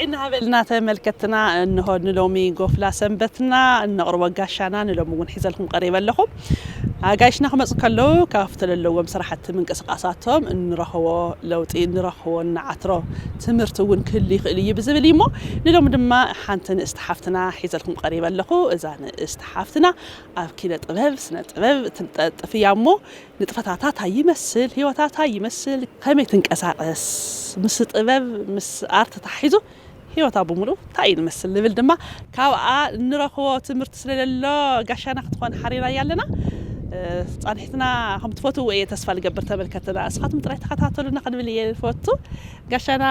እናበልና ተመልከትና እንሆ ንሎሚ ጎፍላ ሰንበትና እነቕርቦ ጋሻና ንሎሚ እውን ሒዘልኩም ቀሪበ ኣለኹ። ኣጋይሽና ክመፁ ከለዉ ካብቲ ዘለዎም ስራሕቲ ምንቅስቃሳቶም እንረኽቦ ለውጢ፣ እንረኽቦ እናዓትሮ ትምህርቲ እውን ክህሉ ይኽእል እዩ ብዝብል እዩ እሞ፣ ንሎሚ ድማ ሓንቲ ንእስቲ ሓፍትና ሒዘልኩም ቀሪበ ኣለኹ። እዛ ንእስቲ ሓፍትና ኣብ ኪነ ጥበብ፣ ስነ ጥበብ ትንጠጥፍ እያ እሞ፣ ንጥፈታታ ታይ ይመስል፣ ህይወታ ታይ ይመስል፣ ከመይ ትንቀሳቐስ፣ ምስ ጥበብ፣ ምስ ኣርት ተታሒዙ ህይወታ ብምሉእ እንታይ እዩ ዝመስል ንብል ድማ ካብኣ እንረኽቦ ትምህርቲ ስለ ዘሎ ጋሻና ክትኾን ሓሪናያ ኣለና። እ፣ ጻንሒትና ከም ትፈትውዎ እየ ተስፋ ልገብር ተመልከትና። ንስኻትኩም ጥራይ ተኸታተሉና ክንብል እየ ዝፈቱ። ጋሻና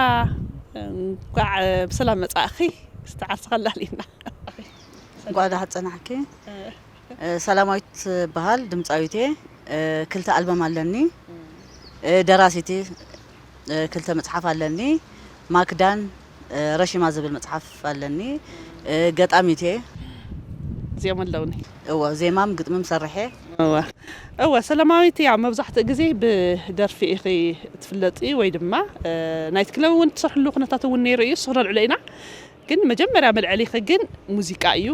እንኳዕ ብሰላም መጻእኺ። እስቲ ዓርሲ ከላልየና። እንኳዕ ደሓን ጸናሕኪ። እ፣ ሰላማዊት እበሃል፣ ድምጻዊት እየ። እ፣ ክልተ ኣልበም ኣለኒ። እ፣ ደራሲት እየ። እ፣ ክልተ መጽሓፍ ኣለኒ። ማክዳን፣ እ፣ ረሺማ ዝብል መጽሓፍ ኣለኒ። እ፣ ገጣሚት እየ። እዚኦም ኣለውኒ። እወ፣ ዜማም ግጥምም ሰርሐ። እወ። እወ፣ ሰላማዊት ያው መብዛሕትኡ ግዜ ብደርፊ ኢኺ ትፍለጢ ወይ ድማ፣ እ፣ ናይት ክለብ እውን ትሰርሕሉ ኩነታት እውን ነይሩ እዩ፣ ንሱ ክነልዕሎ ኢና። ግን መጀመርያ መልዐሊኺ ግን ሙዚቃ እዩ።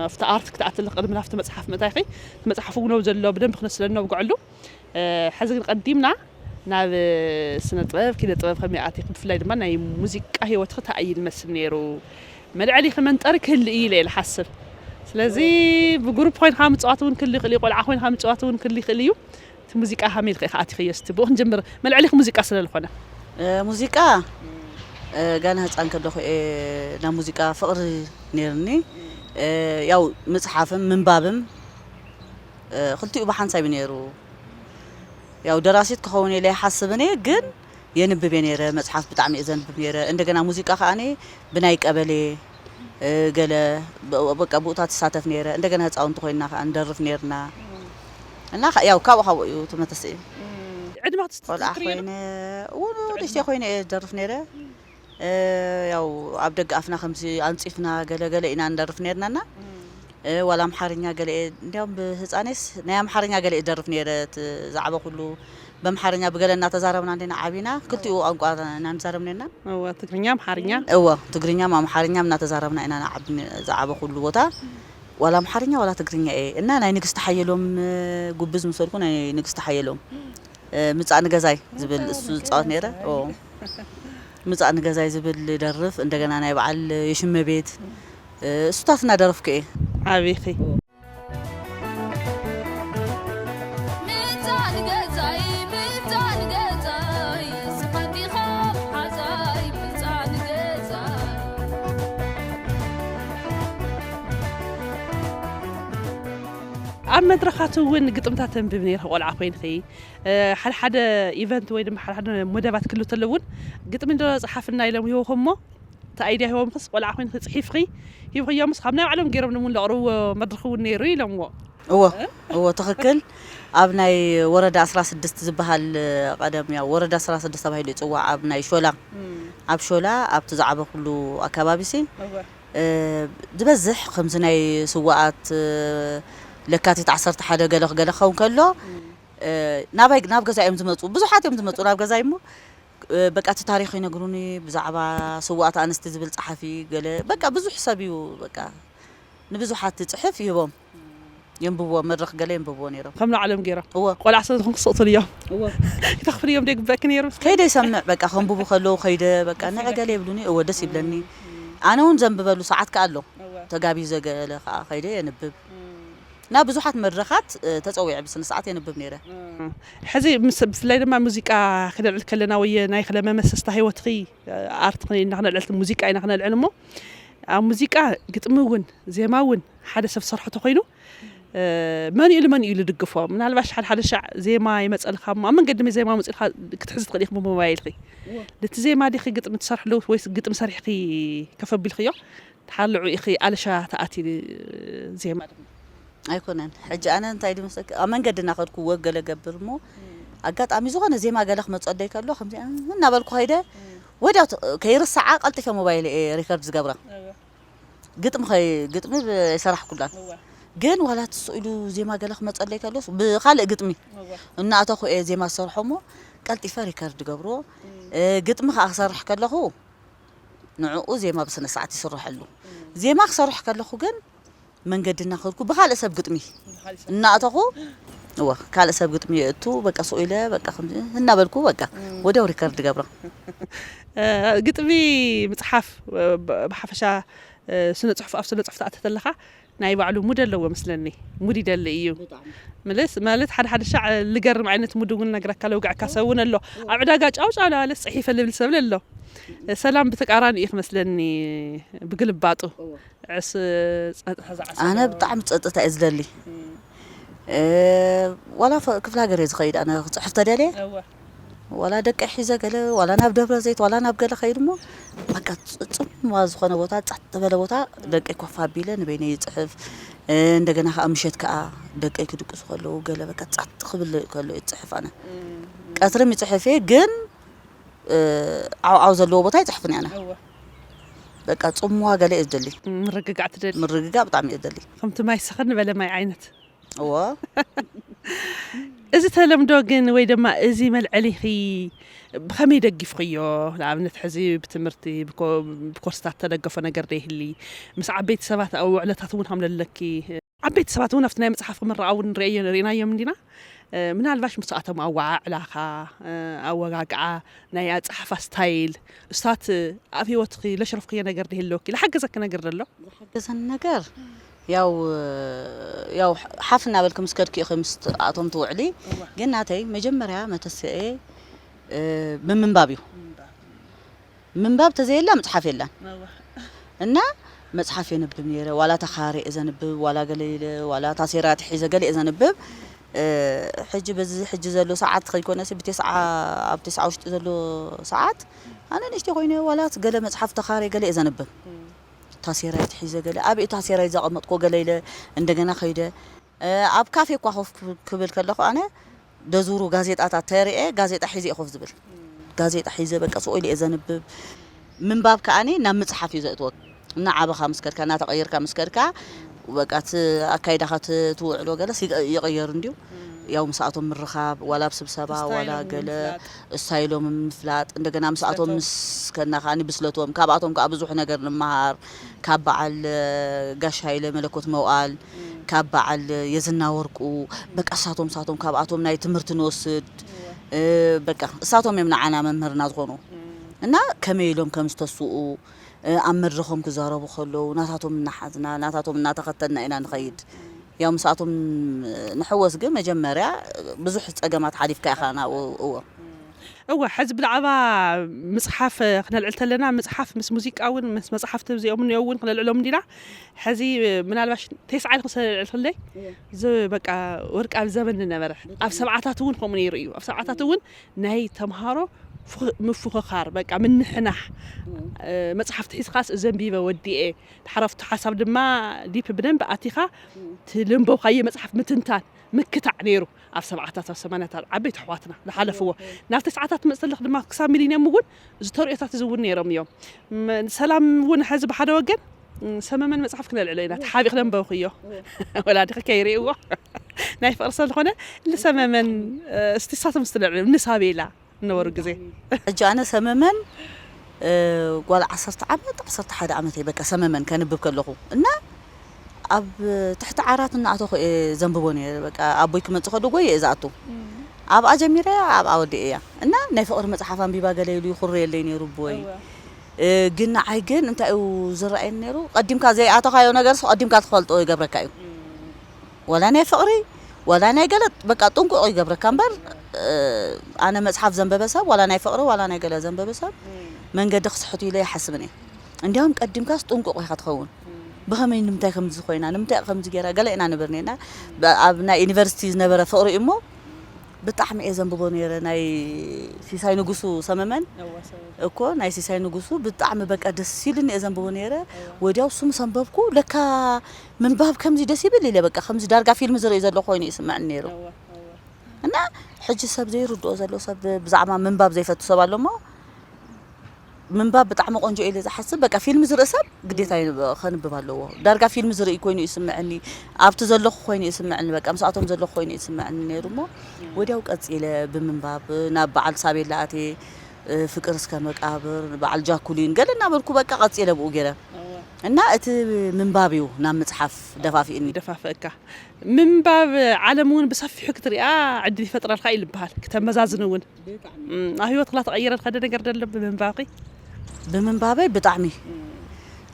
ኣብቲ ኣርት ክትኣትሊ ቅድሚ ናብቲ መጽሓፍ ምእታይኺ፣ እቲ መጽሓፍ እውን ኣብ ዘሎ ብደንቢ ክነስለና ነውግዐሉ። እ፣ ሕዚ ግን ቀዲምና ናብ ስነ ጥበብ፣ ኪነ ጥበብ ከመይ ኣቲኺ፣ ብፍላይ ድማ ናይ ሙዚቃ ህይወትኺ እንታይ እዩ ዝመስል ነይሩ? መልዐሊኺ መንጠሪ ክህሉ እዩ ኢለ እየ ዝሓስብ። ስለዚ ብግሩፕ ኮይንካ ምጽዋት እውን ክህሉ ይኽእል እዩ፣ ቆልዓ ኮይንካ ምጽዋት እውን ክህሉ ይኽእል እዩ። እቲ ሙዚቃ ከመይ ኢልካ ኢኻ ኣቲኽዮ? እስቲ ብኡ ክንጅምር፣ መልዐሊኺ ሙዚቃ ስለ ዝኾነ። እ፣ ሙዚቃ፣ እ፣ ጋና ህጻን ከለኹ እየ ናብ ሙዚቃ ፍቕሪ ነይርኒ። እ፣ ያው ምጽሓፍም ምንባብም፣ እ፣ ክልቲኡ ብሓንሳብ እዩ ነይሩ። ያው ደራሲት ክኸውን ኢለ ይሓስብ እኔ፣ ግን የንብብ እየ ነይረ፣ መጽሓፍ ብጣዕሚ እየ ዘንብብ ነይረ። እንደገና ሙዚቃ ከኣ እኔ ብናይ ቀበሌ፣ እ፣ ገለ ብ-፣ በቃ ብኡታት ትሳተፍ ነይረ። እንደገና ህጻውንቲ ኮይንና ከኣ ንደርፍ ነይርና። እና ከ-፣ ያው ካብኡ ካብኡ እዩ ተመተስእ። ዕድመ ክትስ-፣ ቆልዓ ትዝክርዮ ዶ? ኮይነ፣ እውን ንእሽተይ ኮይነ እየ ዝደርፍ ነይረ። እ፣ ያው ኣብ ደገ ኣፍና ከምዚ ኣንጺፍና ገለ ገለ ኢና ንደርፍ ነይርናና። እ፣ ዋላ ኣምሓርኛ ገለ እየ፣ እንዲያውም ብህፃኔስ ናይ ኣምሓርኛ ገለ እየ ዝደርፍ ነይረ። እቲ ዝዓበኹሉ ብኣምሓርኛ ብገለ እናተዛረብና እንዲና ዓቢና፣ ክልቲኡ ቋንቋ ኢና ንዛረብ ነይርና። እወ፣ ትግርኛ፣ ኣምሓርኛ። እወ፣ ትግርኛም ኣምሓርኛም እናተዛረብና ኢና ንዓቢ፣ ዝዓበኹሉ ቦታ። ዋላ ኣምሓርኛ ዋላ ትግርኛ እየ። እና ናይ ንግስቲ ሓየሎም፣ እ፣ ጉብዝ ምስ በልኩ ናይ ንግስቲ ሓየሎም፣ እ፣ ምጻእ ንገዛይ ዝብል እሱ ዝጻወት ነይረ። ኦ። ምጻእ ንገዛይ ዝብል ደርፍ፣ እንደገና ናይ በዓል የሽመቤት፣ እ፣ እሱታት እናደረፍኩ እየ። ዓቢኺ። ምጻን ገዛይ ምጻን ገዛይ ስኻቲኻ ሓዛይ ምጻን ገዛይ ኣብ መድረኻት እውን ግጥምታት ተንብብ ነይርኺ ቆልዓ ኮይንኺ። እ፣ ሓደ ሓደ ኢቨንት ወይ ድማ ሓደ ሓደ መደባት ክህሉ ተሎ እውን ግጥሚ እንዶ ጸሓፍና ኢሎም ሂቦኹም እሞ፣ እቲ ኣይድያ ሂቦምክስ ቆልዓ ኮይንኺ ጽሒፍኺ ሂብኽዮምስ ካብ ናይ ባዕሎም ገይሮም እውን ዘቕርብዎ መድረኽ እውን ነይሩ ኢሎምዎ። እወ፣ እወ፣ ትኽክል። ኣብ ናይ ወረዳ ዓሰርተ ሽዱሽተ ዝበሃል፣ ቀደም ያው ወረዳ ዓሰርተ ሽዱሽተ ተባሂሉ ይጽዋዕ፣ ኣብ ናይ ሾላ፣ ኣብ ሾላ ኣብቲ ዝዓበኹሉ ኣከባቢ ሲ፣ እወ። እ፣ ዝበዝሕ ከምዚ ናይ ስዋኣት፣ እ፣ ለካቲት ዓሰርተ ሓደ ገለ ገለ ክኸውን ከሎ፣ እ፣ ናባይ፣ ናብ ገዛ እዮም ዝመጹ። ብዙሓት እዮም ዝመጹ ናብ ገዛይ እሞ፣ እ፣ በቃ እቲ ታሪኽ ይነግሩኒ፣ ብዛዕባ ስዋኣት ኣንስቲ ዝብል ጸሓፊ ገለ፣ በቃ ብዙሕ ሰብ እዩ፣ በቃ ንብዙሓት ትጽሕፍ ይህቦም። የንብብዎ፣ መድረኽ ገለ የንብብዎ ነይሮም። ከም ንባዕሎም ገይሮም። እወ። ቆልዓ ስለ ዝኾንኩ ስቕ ትብልዮም። እወ። ክተኽፍልዮም ዶ ይግበእኪ ነይሩ? ከይደ ይሰምዕ፣ በቃ ከንብቡ ከለዉ ከይደ፣ በቃ ንዕ ገለ ይብሉኒ፣ እወ፣ ደስ ይብለኒ። ኣነ እውን ዘንብበሉ ሰዓት ከኣ ኣሎ። እወ። ተጋቢዘ ገለ ከኣ ከይደ የንብብ። እና ብዙሓት መድረኻት፣ እ፣ ተጸዊዐ ብስነ ስርዓት የንብብ ነይረ። ሕዚ ምስ-፣ ብፍላይ ድማ ሙዚቃ ክነልዕል ከለና ወይ ናይ ክለመ መሰስታ ህይወትኺ፣ እ፣ ኣርት ክነ-፣ ኢና ክነልዕል፣ ሙዚቃ ኢና ክነልዕል እሞ፣ ኣብ ሙዚቃ ግጥሚ እውን ዜማ እውን ሓደ ሰብ ዝሰርሖ ተኾይኑ፣ እ፣ መን እዩ መን እዩ ዝድግፎ? ምናልባሽ ሓደ ሓደ ሻዕ ዜማ ይመጸልካ እሞ፣ ኣብ መንገዲ ዜማ መጺእልካ ክትሕዚ ትኽእል ኢኺ ብሞባይልኺ። ነቲ ዜማ ዲኺ ግጥሚ ትሰርሕሉ ወይስ ግጥሚ ሰሪሕኺ ከፍ ኣቢልክዮ? ድሓር ልዑ ኢኺ ኣለሻ ተኣቲ ዜማ ድማ? ኣይኮነን። ሕጂ ኣነ እንታይ ድመስለኪ፣ ኣብ መንገዲ እናኸድኩ ወግ ገለ ገብር እሞ፣ ኣጋጣሚ ዝኾነ ዜማ ገለ ክመጸለይ ከሎ፣ ከምዚ እናበልኩ ከይደ፣ ወዲያው ት-፣ ከይርስዓ ቀልጢፈ ሞባይል እየ ሪከርድ ዝገብራ። ግጥሚ ከይ-፣ ግጥሚ ብ-፣ ኣይሰራሕኩላን። ግን ዋላ እቲ ስኢሉ ዜማ ገለ ክመጸለይ ከሎስ፣ ብኻልእ ግጥሚ እናእተኹ እየ ዜማ ዝሰርሖ እሞ፣ ቀልጢፈ ሪከርድ ገብሮ። እ፣ ግጥሚ ከኣ ክሰርሕ ከለኹ፣ ንዕኡ ዜማ ብስነ ስርዓት ይስረሐሉ። ዜማ ክሰርሕ ከለኹ ግን መንገዲ እናኸድኩ ብኻልእ ሰብ ግጥሚ እናእተኹ፣ እወ፣ ካልእ ሰብ ግጥሚ የእቱ፣ በቃ ስኡ ኢለ፣ በቃ ከምዚ እናበልኩ፣ በቃ ወዲያው ሪከርድ ገብሮ። ግጥሚ ምፅሓፍ፣ ብሓፈሻ ስነ ፅሑፍ፣ ኣብ ስነ ፅሑፍ ትኣተ ተለኻ ናይ ባዕሉ ሙድ ኣለዎ መስለኒ። ሙድ ይደሊ እዩ። ምልስ ማለት ሓደ ሓደ ሻዕ ልገርም ዓይነት ሙድ እውን ነግረካ፣ ለውግዕካ ሰብ እውን ኣሎ። ኣብ ዕዳጋ ጫው ጫው ለባለስ ፅሒፈ ልብል ሰብ ኣሎ። ሰላም ብተቃራኒ እዩ ክመስለኒ፣ ብግልባጡ። ዕስ ጸጥታ ዝዓሰሎ። ኣነ ብጣዕሚ ጸጥታ እየ ዝደሊ። ዋላ ክፍለ ሃገር እየ ዝኸይድ ኣነ ክፅሕፍ ተደልየ። ዋላ ደቂ ሒዘ ገለ ዋላ ናብ ደብረ ዘይት ዋላ ናብ ገለ ከይድ እሞ በቃ ጽምዋ ዝኾነ ቦታ፣ ጸጥ ዝበለ ቦታ፣ ደቂ ኮፍ ኣቢለ ንበይነ ይፅሕፍ። እንደገና ከዓ ምሸት ከዓ ደቂ ክድቅሱ ከለዉ ገለ በቃ ጸጥ ክብል ከሎ ይፅሕፍ ኣነ። ቀትርም ይፅሕፍ እየ ግን ዓው ዓው ዘለዎ ቦታ ይፅሕፍን እየ ኣነ። በቃ ጽምዋ ገለ እየ ዝደሊ። ምርግጋዕ ትደሊ። ምርግጋዕ ብጣዕሚ እየ ዝደሊ። ከምቲ ማይ ሰኸን በለ ማይ ዓይነት። እዎ። እዚ ተለምዶ ግን ወይ ድማ እዚ መልዐሊኺ ብኸመይ ደጊፍኽዮ? ንኣብነት ሕዚ ብትምህርቲ ብኮ- ብኮርስታት ተደገፎ ነገር ዶ ይህሊ? ምስ ዓበይቲ ሰባት ኣብ ውዕለታት እውን ከም ዘለኪ፣ ዓበይቲ ሰባት እውን ኣብቲ ናይ መፅሓፍ ክምረቃ እውን ንርእዮ ርኢናዮም እንዲና። ምናልባሽ ምስኣቶም ኣወዓዕላኻ፣ ኣወጋግዓ፣ ናይ ኣፀሓፋ ስታይል፣ እሳት ኣብ ህይወትኺ ለሽረፍክዮ ነገር ዶ ይህልወኪ? ዝሓገዘኪ ነገር ዶ ኣሎ? ዝሓገዘኒ ነገር ያው ያው ሓፍ እናበልኪ ምስ ከድኪ ኢኺ ምስኣቶም ትውዕሊ። ግን ናተይ መጀመርያ መተስኤ ብምንባብ እዩ። ምንባብ ተዘየላ ምፅሓፍ የላን። እና መፅሓፍ የንብብ ነይረ። ዋላ ተኻሪ እየ ዘንብብ፣ ዋላ ገለ ኢለ፣ ዋላ ታሴራ ትሒዘ ገለ እየ ዘንብብ። ሕጂ በዚ ሕጂ ዘሎ ሰዓት ከይኮነሲ ብቴስዓ ኣብ ቴስዓ ውሽጢ ዘሎ ሰዓት ኣነ ንእሽተይ ኮይነ ዋላ ገለ መፅሓፍ ተኻሪ ገለ እየ ዘንብብ። ታሴራይ ትሒዘ ገለ ኣብ ታሴራይ ዘቐመጥኮ ገለ ኢለ እንደገና ከይደ ኣብ ካፌ እኳ ኮፍ ክብል ከለኹ ኣነ ደዙሩ ጋዜጣታት ተርኤ ጋዜጣ ሒዘ እየ ኮፍ ዝብል። ጋዜጣ ሒዘ በቃ ስቕ ኢለ እየ ዘንብብ። ምንባብ ከኣኒ ናብ ምፅሓፍ እዩ ዘእትወክ። እናዓበኻ ምስ ከድካ እናተቐየርካ ምስ ከድካ በቃ እቲ ኣካይዳኻ ት- ትውዕሎ ገለስ ይቀ- ይቕየር እንድዩ። ያው ምስኣቶም ምርኻብ ዋላ ኣብ ስብሰባ ዋላ ስታይሎም ገለ ንምፍላጥ። ስታይሎም ምፍላጥ እንደገና ምስኣቶም ብስለቶም። ምስ ከና ከኣኒ ብስለቶም ካብኣቶም ከዓ ብዙሕ ነገር ንምሃር ካብ በዓል ጋሽ ሃይለ መለኮት መውዓል ካብ በዓል የዝና ወርቁ በቃ እሳቶም እሳቶም ካብኣቶም ናይ ትምህርቲ ንወስድ በቃ እሳቶም እዮም ንዓና መምህርና ዝኾኑ እና ከመይ ኢሎም ከም ዝተስኡ ኣብ መድረኾም ክዛረቡ ከለዉ ናታቶም እናሓዝና ናታቶም እናተኸተልና ኢና ንኸይድ። ያው ምስኣቶም ንሕወስ ግን መጀመርያ ብዙሕ ፀገማት ሓሊፍካ ኢኻ ናብኡ እዎ። እወ ሕዚ ብዛዕባ ምፅሓፍ ክነልዕል ተለና ምፅሓፍ ምስ ሙዚቃ እውን ምስ መፅሓፍቲ እዚኦም እኒኦ እውን ክነልዕሎም እንዲና። ሕዚ ምናልባሽ ቴስዓ ኢልኩ ሰለልዕልክለይ እዚ በቃ ወርቃዊ ዘበን ዝነበረ ኣብ ሰብዓታት እውን ከምኡ ነይሩ እዩ። ኣብ ሰብዓታት እውን ናይ ተምሃሮ ምፍኽኻር በቃ ምንሕናሕ መፅሓፍቲ ሒዝካስ እዚ ኣንቢበ ወዲኤ ድሓር ኣብቲ ሓሳብ ድማ ዲፕ ብደንብ ኣቲኻ እቲ ለንበብካዮ መፅሓፍ ምትንታን ምክታዕ ነይሩ። ኣብ ሰብዓታት ኣብ ሰማንያታት ዓበይቲ ኣሕዋትና ዝሓለፍዎ ናብ ተስዓታት ትመፅእ ተለኽ ድማ ክሳብ ሚሊንየም እውን ዝተርእዮታት እዚ እውን ነይሮም እዮም። ሰላም እውን ሕዚ ብሓደ ወገን ሰመመን መፅሓፍ ክነልዕሎ ኢና ተሓቢእ ክለንበብክዮ ወላዲኺ ከይርእይዎ ናይ ፍቕሪ ስለዝኾነ ልሰመመን እስቲ ሳቶም ስትነልዕሎ ንሳቤላ ነበሩ ግዜ። ሕጂ ኣነ ሰመመን ጓል ዓሰርተ ዓመት ዓሰርተ ሓደ ዓመት እየ በቃ ሰመመን ከንብብ ከለኹ እና ኣብ ትሕቲ ዓራት እናኣተኹ እየ ዘንብቦ ነይረ። በቃ ኣቦይ ክመፅእ ከሎ ጎየ እየ ዝኣቱ። ኣብኣ ጀሚረ ኣብኣ ወዲኤ እያ እና ናይ ፍቕሪ መፅሓፍ ኣንቢባ ገለ ኢሉ ይኹርየለይ ነይሩ ኣቦይ። ግን ንዓይ ግን እንታይ እዩ ዝረኣየኒ ነይሩ ቀዲምካ ዘይኣተኻዮ ነገርስ ቀዲምካ ትፈልጦ ይገብረካ እዩ። ዋላ ናይ ፍቕሪ ዋላ ናይ ገለ በቃ ጥንቁቕ ይገብረካ እምበር ኣነ መፅሓፍ ዘንበበ ሰብ ዋላ ናይ ፍቕሪ ዋላ ናይ ገለ ዘንበበ ሰብ መንገዲ ክስሕት ኢለ ይሓስብን እየ። እንዲያውም ቀዲምካስ ጥንቁቕ ኢኻ ትኸውን። ብኸመይ ንምንታይ ከምዚ ኮይና ንምንታይ ከምዚ ገይራ ገለ ኢና ንብል ነና። ኣብ ናይ ዩኒቨርሲቲ ዝነበረ ፍቕሪ እሞ ብጣዕሚ እየ ዘንብቦ ነይረ ናይ ሲሳይ ንጉሱ ሰመመን እኮ ናይ ሲሳይ ንጉሱ ብጣዕሚ በቃ ደስ ኢሉኒ እየ ዘንብቦ ነይረ። ወዲያው ስሙ ሰንበብኩ ለካ ምንባብ ከምዚ ደስ ይብል ኢለ በቃ ከምዚ ዳርጋ ፊልም ዝርኢ ዘለኹ ኮይኑ ይስምዐኒ ነይሩ። እና ሕጂ ሰብ ዘይርድኦ ዘሎ ሰብ ብዛዕባ ምንባብ ዘይፈቱ ሰብ ኣሎ እሞ ምንባብ ብጣዕሚ ቆንጆ ኢለ ዝሓስብ በቃ ፊልም ዝርኢ ሰብ ግዴታ ከንብብ ኣለዎ። ዳርጋ ፊልም ዝርኢ ኮይኑ ይስምዐኒ። ኣብቲ ዘለኹ ኮይኑ ይስምዐኒ በቃ ምስኣቶም ዘለኹ ኮይኑ ይስምዐኒ ነይሩ እሞ ወዲያው ቀፂለ ብምንባብ ናብ በዓል ሳቤላ ኣትየ ፍቅር እስከ መቃብር፣ በዓል ጃኩሊን ገለ እናበልኩ በቃ ቀጺለ ብኡ ገይረ። እና እቲ ምንባብ እዩ ናብ ምጽሓፍ ደፋፊእኒ። ደፋፍእካ ምንባብ ዓለም እውን ብሰፊሑ ክትሪኣ ዕድል ይፈጥረልካ እዩ ዝበሃል። ክተመዛዝን እውን ኣብ ህይወትካ ተቐይረ ዝኸደ ነገር ደሎ ብምንባብኪ? ብምንባበይ ብጣዕሚ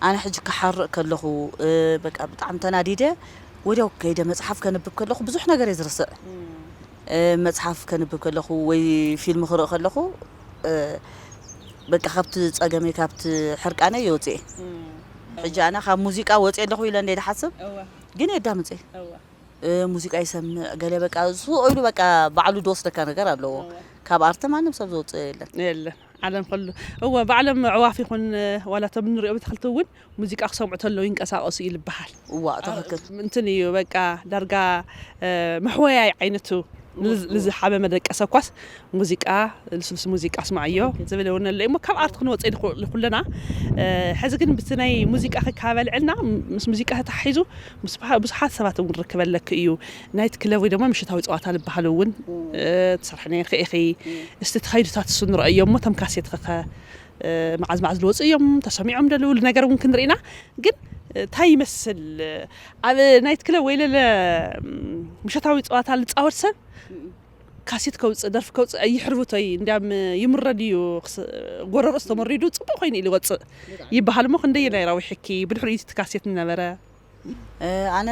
ኣነ ሕጂ ክሓርቕ ከለኹ በቃ ብጣዕሚ ተናዲደ ወዲያው ከይደ መፅሓፍ ከንብብ ከለኹ ብዙሕ ነገር እየ ዝርስዕ። መፅሓፍ ከንብብ ከለኹ ወይ ፊልም ክርኢ ከለኹ በቃ ካብቲ ፀገመይ ካብቲ ሕርቃነይ የወፅእ። ሕጂ ኣነ ካብ ሙዚቃ ወፅየ ኣለኹ ኢለ እንደ ዝሓስብ ግን የዳምፅ። ሙዚቃ ይሰምዕ ገለ በቃ ስቕ ኢሉ በቃ ባዕሉ ዝወስደካ ነገር ኣለዎ። ካብ ኣርቲ ማንም ሰብ ዝወፅእ የለን። የለን። ዓለም ከሉ እወ ባዕሎም ኣዕዋፍ ይኹን ዋላ እቶም ንሪኦም ተኽልቲ እውን ሙዚቃ ክሰምዑ ተለዉ ይንቀሳቐሱ እዩ ዝበሃል። እዋ ትኽክል። እንትን እዩ በቃ ዳርጋ መሕወያይ ዓይነቱ ንዝሓመመ ደቀሰ ኳስ ሙዚቃ ልስሉስ ሙዚቃ ስማዕዮ ዝብል እውን ኣሎ እሞ ካብ ኣርት ክንወፅእ ንኽእል ኩለና ሕዚ ግን ብቲ ናይ ሙዚቃ ክካበልዕልና ምስ ሙዚቃ ተታሒዙ ምስ ብዙሓት ሰባት እውን ርክበለክ እዩ ናይት ክለብ ወይ ድማ ምሽታዊ ፀዋታ ዝበሃል እውን ትሰርሐ ነርክ ኢኺ እስቲ ተኸይዱታት እሱ ንረአዮ እሞ ተም ካሴት ኸኸ መዓዝ መዓዝ ዝወፁ እዮም ተሰሚዖም ደልውሉ ነገር እውን ክንርኢና ግን እንታይ ይመስል ኣብ ናይት ክለብ ወይ ለለ ምሸታዊ ፀዋታ ልፃወት ሰብ ካሴት ከውፅእ ደርፊ ከውፅእ ኣይሕርብቶይ እንዲያም ይምረድ እዩ ጎረሮ ዝተመሪዱ ፅቡቅ ኮይኑ ኢሉ ይወፅእ ይበሃል እሞ ክንደይ ናይ ራዊሕኪ ብድሕሪኡ እቲ ካሴት ነበረ ኣነ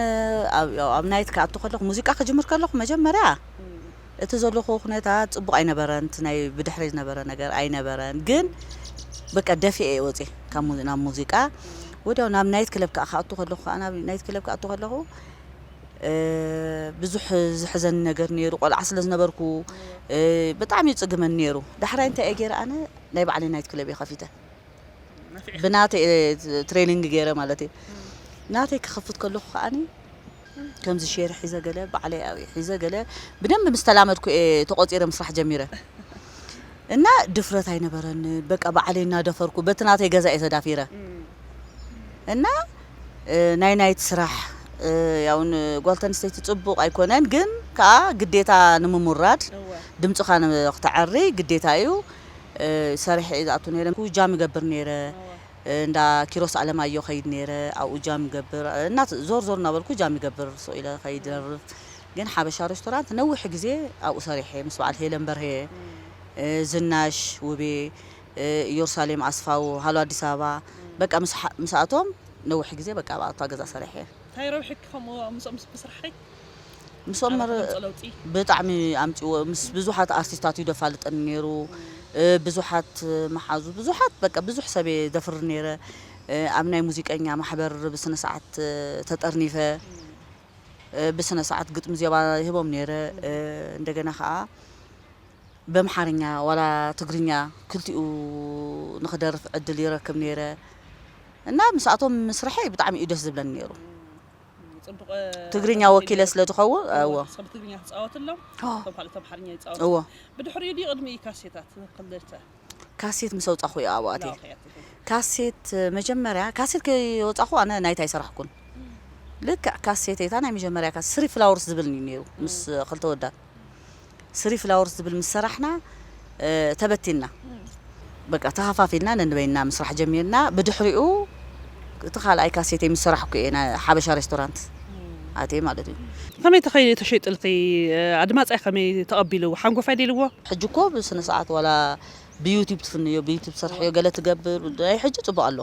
ኣብ ናይት ክኣቱ ከለኹ ሙዚቃ ክጅምር ከለኹ መጀመርያ እቲ ዘለኹ ኩነታት ፅቡቅ ኣይነበረን እቲ ናይ ብድሕሪ ዝነበረ ነገር ኣይነበረን ግን በቃ ደፊኤ እየ ወፅየ ካብ ናብ ሙዚቃ ወዲያው ናብ ናይት ክለብ ከዓ ክኣቱ ከለኹ ከዓ ናብ ናይት ክለብ ክኣቱ ከለኹ ብዙሕ ዝሕዘኒ ነገር ነይሩ ቆልዓ ስለ ዝነበርኩ ብጣዕሚ ይፅግመኒ ነይሩ ዳሕራይ እንታይ እየ ገይረ ኣነ ናይ ባዕለይ ናይት ክለብ እየ ከፊተ ብናተይ ትሬኒንግ ገይረ ማለት እዩ ናተይ ክኸፍት ከለኹ ከዓኒ ከምዚ ሼር ሒዘ ገለ ባዕለይ ኣብየ ሒዘ ገለ ብደንብ ምስ ተላመድኩ እየ ተቆፂረ ምስራሕ ጀሚረ እና ድፍረት ኣይነበረን በቃ ባዕለይ እናደፈርኩ በቲ ናተይ ገዛ እየ ተዳፊረ እና ናይ ናይት ስራሕ ያው ንጓል ተንስተይቲ ፅቡቅ ኣይኮነን ግን ከዓ ግዴታ ንምሙራድ ድምፅኻ ክተዐሪ ግዴታ እዩ ሰሪሐ እየ ዝኣቱ ነይረ ጃም ይገብር ነይረ እንዳ ኪሮስ ኣለማዮ ከይድ ነይረ ኣብኡ ጃም ይገብር እና ዞር ዞር እናበልኩ ጃም ይገብር ሱቅ ኢለ ከይደርፍ ግን ሓበሻ ሬስቶራንት ነዊሕ ግዜ ኣብኡ ሰሪሐ ምስ በዓል ሄለን በርሄ ዝናሽ ውቤ ኢየሩሳሌም ኣስፋው ሃሎ ኣዲስ ኣበባ በቃ ምስኣቶም ነዊሕ ግዜ በቃ ኣብኣ እታ ገዛ ሰሪሐ እየ። እንታይ ረብሕኪ ከምኡ ምስኦም ምስ ምስራሕኺ? ምስኦም ኣብ መር- ትገልጾ ለውጢ? ብጣዕሚ ኣምፂዎ ምስ ብዙሓት ኣርቲስታት እዩ ደፋልጠኒ ነይሩ እ፣ ብዙሓት መሓዙ ብዙሓት በቃ ብዙሕ ሰብ እየ ደፍር ነይረ እ፣ ኣብ ናይ ሙዚቀኛ ማሕበር ብስነ ሰዓት እ፣ ተጠርኒፈ እ፣ ብስነ ሰዓት ግጥሚ ዜማ ይህቦም ነይረ እ፣ እንደገና ከዓ በምሓርኛ ዋላ ትግርኛ ክልቲኡ ንኽደርፍ ዕድል ይረክብ ነይረ እና ምስኣቶም ምስርሐይ ብጣዕሚ እዩ ደስ ዝብለኒ ነይሩ። ትግርኛ ወኪለ ስለ ዝኸውን እዎ። ሰብ ትግርኛ ትፃወትሎም እቶም ካልኦት ኣምሓርኛ ይፃወቱ እዎ። ብድሕሪኡ ድዩ ቅድሚ እዩ ካሴታት ክልተ ካሴት ምስ ኣውፃኹ እዩ ኣብኡ ኣትየ። ካሴት መጀመርያ ካሴት ከይወፃኹ ኣነ ናይታ ኣይሰራሕኩን። ልክዕ ካሴት እታ ናይ መጀመርያ ካሴት ስሪ ፍላወርስ ዝብል እዩ ነይሩ ምስ ክልተ ወዳት ስሪ ፍላወርስ ዝብል ምስ ሰራሕና ተበቲንና በቃ ተኸፋፊልና ነንበይና ምስራሕ ጀሚርና ብድሕሪኡ እቲ ካልኣይ ካሴተይ ምስ ሰራሕኩ እየ ሓበሻ ሬስቶራንት ኣትየ ማለት እዩ። ከመይ ተኸይዱ ተሸይጥልኺ? ኣድማፃይ ከመይ ተቐቢልዎ? ሓንጎፋይ ደልዎ? ሕጂ እኮ ብስነ ስርዓት ዋላ ብዩቲብ ትፍንዮ ብዩቲብ ትሰርሕዮ ገለ ትገብር ናይ ሕጂ ፅቡቅ ኣሎ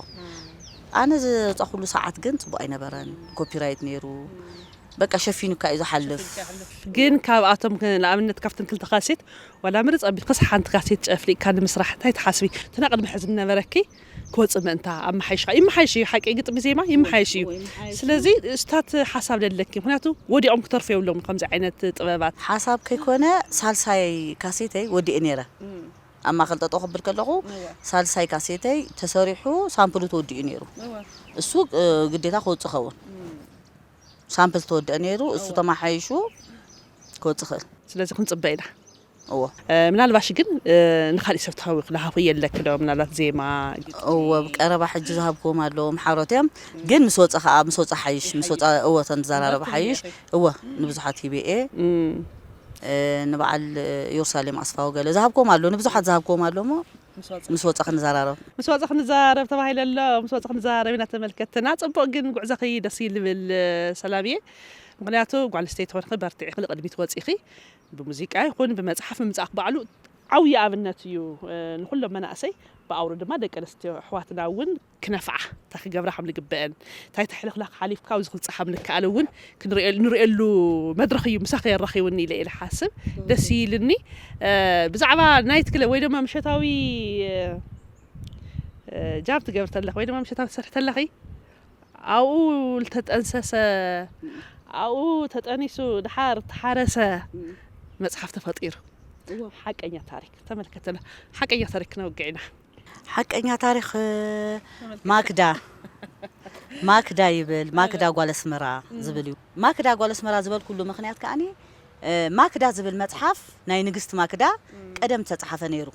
ኣነ ዘውፃእኩሉ ሰዓት ግን ፅቡቅ ኣይነበረን ኮፒራይት ነይሩ በቃ ሸፊኑካ እዩ ዝሓልፍ ግን ካብኣቶም ንኣብነት ካብተን ክልተ ካሴት ዋላ ምርፅ ኣቢልካስ ሓንቲ ካሴት ጨፍሊቅካ ንምስራሕ እንታይ ትሓስቢ እትና ቅድሚ ሕዚ ዝነበረኪ ክወፅእ ምእንታ ኣመሓይሽካ ይመሓይሽ እዩ ሓቂ ግጥሚ ዜማ ይመሓይሽ እዩ ስለዚ እስታት ሓሳብ ደለኪ ምክንያቱ ወዲኦም ክተርፉ የብሎም ከምዚ ዓይነት ጥበባት ሓሳብ ከይኮነ ሳልሳይ ካሴተይ ወዲኤ ነይረ ኣብ ማእኸል ጠጠው ክብል ከለኹ ሳልሳይ ካሴተይ ተሰሪሑ ሳምፕሉ ተወዲኡ ነይሩ እሱ ግዴታ ክወፅእ ኸውን ሳምፕል ተወደአ ነይሩ እሱ ተማሓይሹ ክወፅእ ክእል ስለዚ ክንፅበ ኢና እዎ ምናልባሽ ግን ንካሊእ ሰብ ትሃዊ ክልሃፉ የለክ ዶ ምናልባት ዜማ እዎ ቀረባ ሕጂ ዝሃብክዎም ኣለዎም ሓሮት እዮም ግን ምስ ወፀ ከዓ ምስ ወፀ ሓይሽ ምስ ወፀ እዎ ተንዘራረበ ሓይሽ እዎ ንብዙሓት ሂበ እየ ንበዓል ኢየሩሳሌም ኣስፋው ገለ ዝሃብክዎም ኣሎ ንብዙሓት ዝሃብክዎም ኣሎ እሞ ምስ ወፃ ክንዘራረብ። ምስ ወፃ ክንዘራረብ ተባሂለ ኣሎ። ምስ ወፃ ክንዘራረብ ኢና ተመልከትና። ፅቡቕ፣ ግን ጉዕዞኺ ደስ ይብል ሰላምየ። ምኽንያቱ ጓል ኣንስተይቲ ኾንኺ በርቲዕኺ ንቕድሚት ወፂኺ፣ ብሙዚቃ ይኹን ብመፅሓፍ ምምፃእክ ባዕሉ ዓብዪ ኣብነት እዩ። ንኹሎም መናእሰይ ብኣውሩ ድማ ደቂ ኣንስትዮ ኣሕዋትና እውን ክነፍዓ እንታይ ክገብራ ከም ዝግበአን እንታይ ተሕልኽላኽ ሓሊፍካ ኣብዚ ክብፅሓ ምንከኣል እውን ክንርእየ- ንርእየሉ መድረኽ እዩ። ምሳኺ የራኺቡኒ ኢለ ኢለ ሓስብ ደስ ኢልኒ። ብዛዕባ ናይት ክለብ ወይ ድማ ምሸታዊ ጃም ትገብር ተለኺ ወይ ድማ ምሸታዊ ትሰርሒ ተለኺ ኣብኡ ዝተጠንሰሰ ኣብኡ ተጠኒሱ ድሓር ተሓረሰ መፅሓፍ ተፈጢሩ። ሓቀኛ ታሪክ ተመልከተና። ሓቀኛ ታሪክ ክነውግዕ ኢና። ሓቀኛ ታሪክ ማክዳ ማክዳ ይብል። ማክዳ ጓል ኣስመራ ዝብል እዩ። ማክዳ ጓል ኣስመራ ዝበልኩሉ ምኽንያት ከኣኒ ማክዳ ዝብል መፅሓፍ ናይ ንግስቲ ማክዳ ቀደም ዝተፅሓፈ ነይሩ።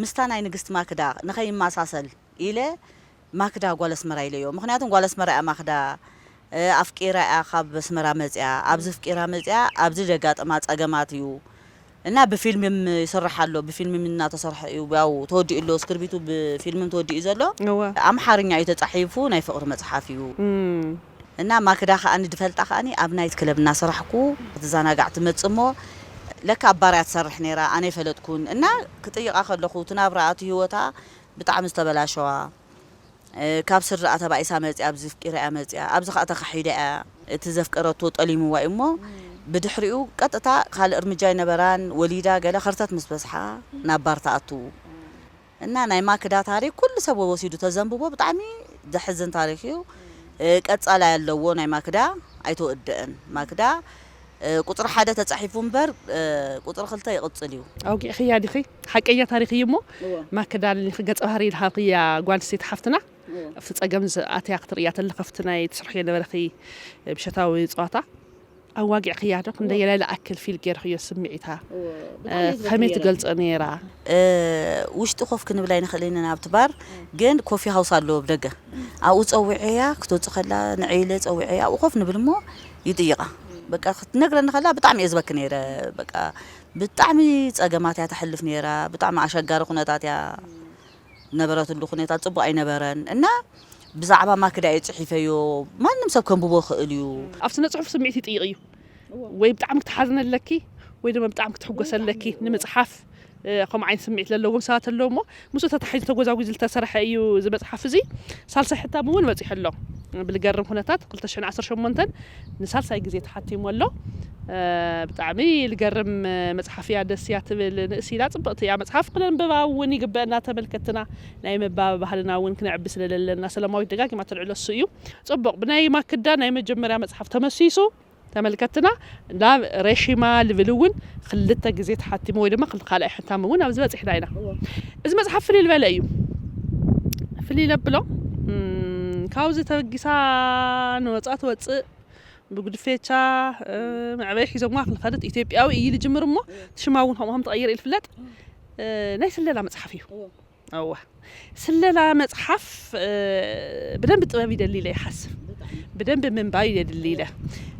ምስታ ናይ ንግስቲ ማክዳ ንኸይመሳሰል ኢለ ማክዳ ጓል ኣስመራ ኢለዮ። ምኽንያቱም ጓል ኣስመራ እያ ማክዳ፣ ኣፍቂራ እያ ካብ ኣስመራ መፅያ። ኣብዚ ኣፍቂራ መፅያ ኣብዚ ደጋጥማ ፀገማት እዩ እና ብፊልም ይስራሕ ኣሎ። ብፊልም እናተሰርሐ እዩ ያው ተወዲኡ ኣሎ። ስክርቢቱ ብፊልም ተወዲኡ ዘሎ ኣምሓርኛ እዩ ተፃሒፉ ናይ ፍቕሪ መፅሓፍ እዩ። እና ማክዳ ከኣኒ ድፈልጣ ከኣኒ ኣብ ናይት ክለብ እናሰራሕኩ ክትዘናጋዕ ትመጽእ እሞ ለካ ኣብ ባር እያ ትሰርሕ ነይራ፣ ኣነ ኣይፈለጥኩን። እና ክጥይቓ ከለኹ እቲ ናብራኣ እቲ ህይወታ ብጣዕሚ ዝተበላሸዋ፣ ካብ ስድራኣ ተባኢሳ መጽያ፣ ኣብዚ ኣፍቂራ እያ መጽያ፣ ኣብዚ ከኣ ተኻሒዳ እያ፣ እቲ ዘፍቀረቶ ጠሊምዋ እዩ እሞ ብድሕሪኡ ቀጥታ ካልእ እርምጃ ኣይነበራን። ወሊዳ ገለ ከርተት ምስ በዝሓ ናብ ባር ትኣቱ። እና ናይ ማክዳ ታሪክ ኩሉ ሰብ ወሲዱ ተዘንብቦ ብጣዕሚ ዘሕዝን ታሪክ እዩ። ቀጻላይ ኣለዎ ናይ ማክዳ ኣይተወደአን። ማክዳ ቁፅሪ ሓደ ተፃሒፉ እምበር ቁፅሪ ክልተ ይቕፅል እዩ። ኣውጊዕኽያ ዲኺ? ሓቀኛ ታሪክ እዩ እሞ ማክዳ ገፀ ባህሪ ኢልካ ሃብኽያ ጓል ኣንስተይቲ ሓፍትና ኣብቲ ፀገም ኣትያ ክትርእያ ተለኻ ኣብቲ ናይ ትሰርሕዮ ነበረኺ ምሸታዊ ፀዋታ ኣዋጊዕኽያ ዶ? ክንደየናይ ዝኣክል ፊል ጌርኽዮ? ስምዒታ ከመይ ትገልጾ ነይራ? ውሽጢ ኮፍ ክንብል ኣይንኽእልን ኢና ኣብቲ ባር፣ ግን ኮፊ ሃውስ ኣለዎ ብደገ። ኣብኡ ጸዊዐያ ክትወጽእ ከላ ንዒ ኢለ ጸዊዐያ ኣብኡ ኮፍ ንብል እሞ ይጥይቓ። በቃ ክትነግረኒ ከላ ብጣዕሚ እየ ዝበኪ ነይረ። በቃ ብጣዕሚ ጸገማት እያ ተሕልፍ ነይራ። ብጣዕሚ ኣሸጋሪ ኩነታት እያ ነበረትሉ ኩነታት ጽቡቕ ኣይነበረን እና ብዛዕባ ማክዳ እየ ጽሒፈዮ። ማንም ሰብ ከንብቦ ይኽእል እዩ። ኣብ ስነ ጽሑፍ ስምዒት ይጥይቕ እዩ። ወይ ብጣዕሚ ክትሓዝነ ኣለኪ ወይ ድማ ብጣዕሚ ክትሕጎሰ ኣለኪ ንምጽሓፍ። ከምኡ ዓይነት ስምዒት ዘለዎም ሰባት ኣለዉ እሞ ምስኡ ተታሒዙ ተጎዛጒዙ ዝተሰርሐ እዩ እዚ መጽሓፍ እዚ። ሳልሳይ ሕታም እውን በጺሑ ኣሎ። ብልገርም ኩነታት ክልተ ሽሕን ዓሰርተ ሸሞንተን ንሳልሳይ ግዜ ተሓቲሙ ኣሎ። ብጣዕሚ ልገርም መጽሓፍ እያ። ደስ እያ ትብል፣ ንእስ ኢላ ጽብቕቲ እያ መጽሓፍ። ክነንብባ እውን ይግበአና ተመልከትና። ናይ ምንባብ ባህልና እውን ክነዕቢ ስለለለና ሰላማዊት ደጋጊማ ተልዕሎ እሱ እዩ። ጽቡቕ፣ ብናይ ማክዳ ናይ መጀመርያ መጽሓፍ ተመሲሱ ተመልከትና ናብ ረሺማ ልብል እውን ክልተ ግዜ ተሓቲሙ ወይ ድማ ክል- ካልኣይ ሕታም እውን ኣብዚ በፂሕና ኢና። እዚ መፅሓፍ ፍልይ ዝበለ እዩ። ፍልይ ለብሎ ካብዚ ተበጊሳ ንወፃ ትወፅእ ብጉድፌቻ መዕበይ ሒዞምዋ ክልኸደት ኢትዮጵያዊ እዩ ልጅምር እሞ ትሽማ እውን ከምኡ ከም ተቐይር እዩ ልፍለጥ። ናይ ስለላ መፅሓፍ እዩ። እወ ስለላ መፅሓፍ ብደንብ ጥበብ ይደሊ ኢለ ይሓስብ። ብደንብ ምንባብ ይደሊ ኢለ።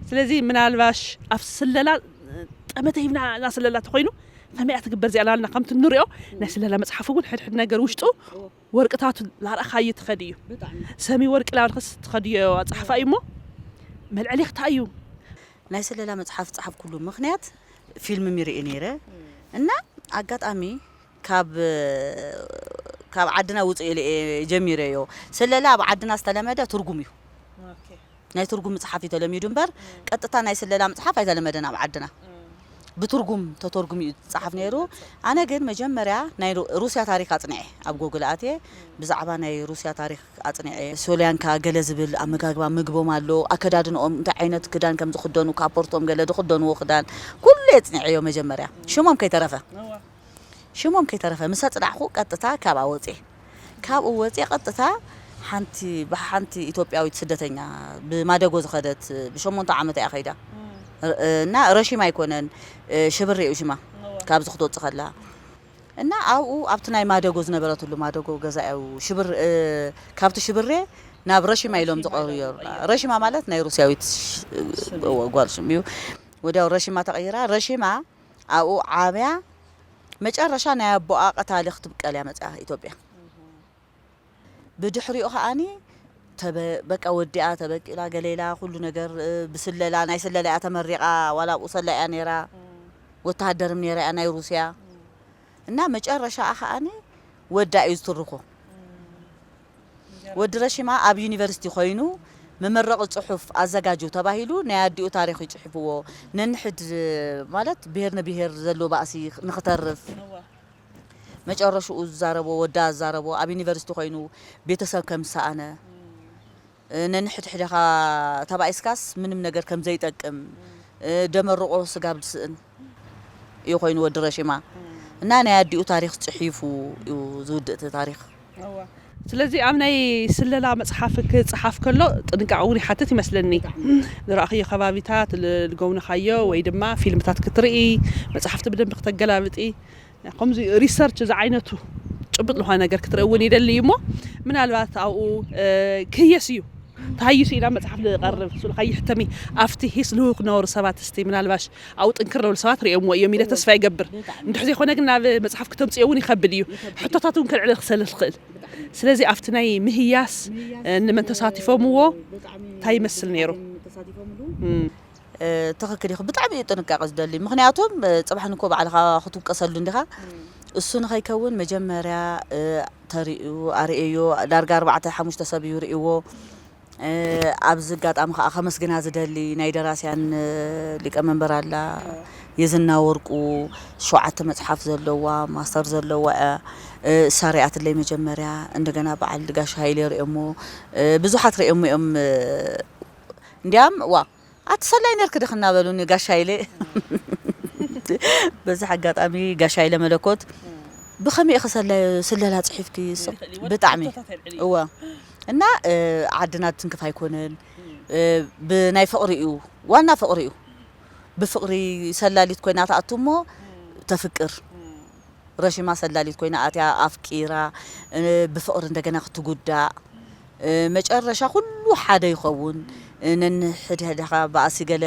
ስለዚ ምናልባሽ ኣብ ስለላ ጠመተ ሂብና እዛ ስለላ ተኮይኑ ከመይ እያ ትግበር እዚኣ ላልና ከምቲ ንሪኦ ናይ ስለላ መፅሓፍ እውን ሕድሕድ ነገር ውሽጡ ወርቅታቱ ላርኣኻዮ ትኸድ እዩ። ሰሚ ወርቂ ላብልክስ ትኸድዮ ኣፅሓፋ እዩ እሞ መልዕሊ ክታይ እዩ። ናይ ስለላ መፅሓፍ ፃሓፍኩሉ ምክንያት ፊልም ሚርኢ ነይረ እና ኣጋጣሚ ካብ ካብ ዓድና ውፅእ ኢለ እየ ጀሚረዮ። ስለላ ኣብ ዓድና ዝተለመደ ትርጉም እዩ። ናይ ትርጉም ምፅሓፍ እዩ ተለሚዱ እምበር ቀጥታ ናይ ስለላ ምፅሓፍ ኣይተለመደን ኣብ ዓድና። ብትርጉም ተተርጉም እዩ ዝፀሓፍ ነይሩ። ኣነ ግን መጀመርያ ናይ ሩ- ሩስያ ታሪክ ኣፅኒዐ ኣብ ጎግል ኣትየ ብዛዕባ ናይ ሩስያ ታሪክ ኣፅኒዐ። ሶልያንካ ገለ ዝብል ኣመጋግባ ምግቦም ኣሎ፣ ኣከዳድንኦም እንታይ ዓይነት ክዳን ከም ዝኽደኑ፣ ካፖርቶም ገለ ዝኽደንዎ ክዳን ኩሉ የፅኒዐዮ መጀመርያ ሽሞም ከይተረፈ ሽሞም ከይተረፈ ምስ ኣፅናዕኹ ቀጥታ ካብኣ ወፅየ። ካብኡ ወፅየ ቀጥታ ሓንቲ ብሓንቲ ኢትዮጵያዊት ስደተኛ ብማደጎ ዝኸደት ብሸሞንተ ዓመት እያ ከይዳ እና ረሺም ኣይኮነን ሽብሬ እዩ ሽማ ካብዚ ክትወፅእ ከላ እና ኣብኡ ኣብቲ ናይ ማደጎ ዝነበረትሉ ማደጎ ገዛ እዩ ሽብር ካብቲ ሽብሬ ናብ ረሺማ ኢሎም ዝቐርብዮ ረሺማ ማለት ናይ ሩስያዊት ጓል ሽም እዩ ወዲያው ረሺማ ተቐይራ ረሺማ ኣብኡ ዓብያ መጨረሻ ናይ ኣቦኣ ቀታሊ ክትብቀል እያ መጽኣ ኢትዮጵያ። ብድሕሪኡ ከኣኒ ተበ-፣ በቃ ወዲኣ ተበቂላ ገሌላ ኩሉ ነገር፣ እ፣ ብስለላ፣ ናይ ስለላ እያ ተመሪቓ፣ ዋላ ኣብኡ ሰላ እያ ነይራ፣ ወተሃደርም ነይራ እያ ናይ ሩስያ። እና መጨረሻኣ ከኣኒ ወዳ እዩ ዝትርኾ። ወዲ ረሺማ ኣብ ዩኒቨርሲቲ ኮይኑ መመረቒ ጽሑፍ ኣዘጋጁ ተባሂሉ ናይ ኣዲኡ ታሪኽ ይጽሕፍዎ። ነንሕድ ማለት ብሄር ንብሄር ዘሎ ባእሲ ንኽተርፍ። መጨረሽኡ ዝዛረቦ፣ ወዳ ዝዛረቦ፣ ኣብ ዩኒቨርሲቲ ኮይኑ ቤተሰብ ከም ዝሰኣነ፣ እ፣ ነንሕድሕድኻ ተባኢስካስ ምንም ነገር ከም ዘይጠቅም፣ እ፣ ደመርቆ ስጋብ ዝስእን እዩ ኮይኑ ወዲ ረሺማ። እና ናይ ኣዲኡ ታሪኽ ጽሒፉ እዩ ዝውድእ እቲ ታሪኽ። እዋ። ስለዚ ኣብ ናይ ስለላ መጽሓፍ ክጽሓፍ ከሎ ጥንቃቐ እውን ይሓትት ይመስለኒ። ዝረኣኽዮ ከባቢታት፣ ል-፣ ዝጎብነኻዮ ወይ ድማ ፊልምታት ክትርኢ፣ መጽሓፍቲ ብደንቢ ክተገላብጢ፣ ከምዚ ሪሰርች ዝዓይነቱ ጭቡጥ ዝኾነ ነገር ክትርኢ እውን ይደሊ እዩ እሞ፣ ምናልባት ኣብኡ፣ እ፣ ክህየስ እዩ። ተሃይሱ ኢና መጽሓፍ ዝቐርብ፣ ስሉ ከይሕተም እዩ። ኣብቲ ሂስ ልህው ክነበሩ ሰባት እስቲ ምናልባሽ ኣብኡ ጥንክር ለብሉ ሰባት ርእዮምዎ እዮም ኢለ ተስፋ ይገብር። እንድሕር ዘይኮነ ግን ናብ መጽሓፍ ክተምጽኦ እውን ይኸብድ እዩ። ሕቶታት እውን ከልዕል ክሰለ ዝኽእል። ስለዚ ኣብቲ ናይ ምህያስ፣ እ፣ ንመን ተሳቲፎምዎ? እንታይ ይመስል ነይሩ? እም። እ፣ ትኽክል ኢኹ። ብጣዕሚ እዩ ጥንቃቐ ዝደሊ። ምኽንያቱም፣ እ፣ ጽባሕ ንኮ ባዕልኻ ክትውቀሰሉ እንዲኻ። እሱ ንኸይከውን መጀመርያ፣ እ፣ ተሪኡ፣ ኣርእዮ፣ ዳርጋ ኣርባዕተ ሓሙሽተ ሰብ እዩ ርእይዎ። እ፣ ኣብዚ ኣጋጣሚ ከኣ ከመስግና ዝደሊ ናይ ደራስያን፣ እ፣ ሊቀመንበር ኣላ። የዝና ወርቁ ሸውዓተ መጽሓፍ ዘለዋ፣ ማስተር ዘለዋ እያ። እ፣ እሳ ሪኣትለይ መጀመርያ። እንደገና በዓል ጋሽ ሃይለ ርእዮሞ፣ እ፣ ብዙሓት ርእዮሞ እዮም። እ፣ እንዲያም፣ ዋ፣ ኣቲ ሰላይ ነርኪ ድኺ እናበሉኒ ጋሽ ሃይለ። በዚ ኣጋጣሚ ጋሽ ሃይለ መለኮት፣ "ብኸመይ ኢኺ ሰላይ ስለላ ጽሒፍኪ?" ብጣዕሚ። እዋ። እና፣ እ፣ ዓድና ትንክፍ ኣይኮነን። እ፣ ብናይ ፍቕሪ እዩ። ዋና ፍቕሪ እዩ። ብፍቕሪ ሰላሊት ኮይና ትኣቱ እሞ ተፍቅር። ረሺማ ሰላሊት ኮይና ኣትያ ኣፍቂራ፣ እ፣ ብፍቕሪ እንደገና ክትጉዳእ፣ እ፣ መጨረሻ ኩሉ ሓደ ይኸውን። እ፣ ነንሕድሕድኻ ባእሲ ገለ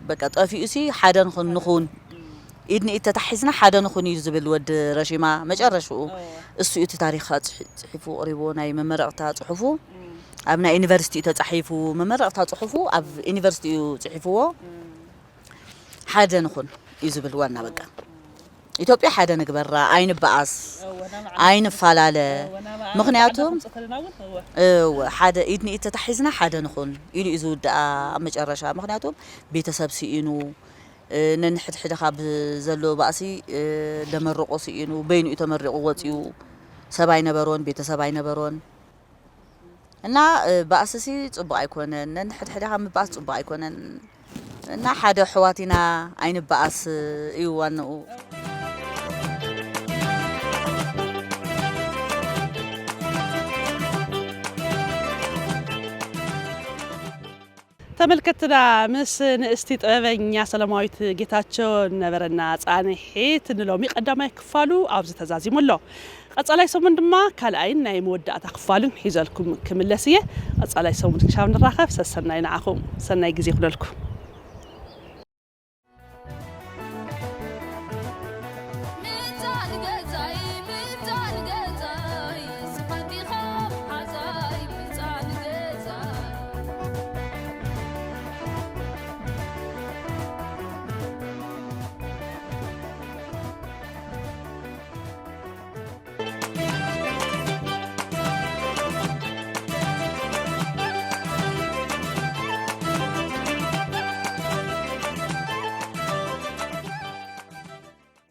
በቃ ጠፊኡሲ ሓደ ንኹን፣ ንኹን። ኢድ ንኢድ ተታሒዝና ሓደ ንኹን እዩ ዝብል ወዲ ረሺማ መጨረሽኡ። እሱ እዩ እቲ ታሪኽ ጽሒ-፣ ጽሒፉ ኣቕሪብዎ፣ ናይ መመረቕታ ጽሑፉ። ኣብ ናይ ዩኒቨርሲቲ እዩ ተጻሒፉ፣ መመረቕታ ጽሑፉ ኣብ ዩኒቨርሲቲ እዩ ጽሒፍዎ። ሓደ ንኹን እዩ ዝብል ዋና በቃ። ኢትዮጵያ ሓደ ንግበራ፣ ኣይንበኣስ፣ ኣይንፈላለ። ምኽንያቱም፣ እወ፣ ሓደ ኢድ ንኢድ ተታሒዝና ሓደ ንኹን ኢሉ እዩ ዝውድኣ ኣብ መጨረሻ። ምኽንያቱም ቤተሰብ ስኢኑ፣ እ፣ ነንሕድሕድኻ ብዘሎ ባእሲ፣ እ፣ ደመርቆ ስኢኑ፣ በይኑ እዩ ተመሪቑ ወፂኡ። ሰብ ኣይነበሮን፣ ቤተሰብ ኣይነበሮን። እና፣ እ፣ ባእስሲ ጽቡቕ ኣይኮነን። ነንሕድሕድኻ ምባእስ ጽቡቕ ኣይኮነን። እና ሓደ ኣሕዋት ኢና፣ ኣይንበኣስ እዩ ዋንኡ። ተመልከትና ምስ ንእስቲ ጥበበኛ ሰላማዊት ጌታቸው ነበረና ጻንሒት ንሎሚ ቀዳማይ ክፋሉ ኣብዚ ተዛዚሙ ኣሎ። ቀጻላይ ሰሙን ድማ ካልኣይን ናይ መወዳእታ ክፋሉን ሒዘልኩም ክምለስ እየ። ቀጻላይ ሰሙን ክሻብ ንራኸብ፣ ሰሰናይ ንዓኹም፣ ሰናይ ግዜ ይኹነልኩም።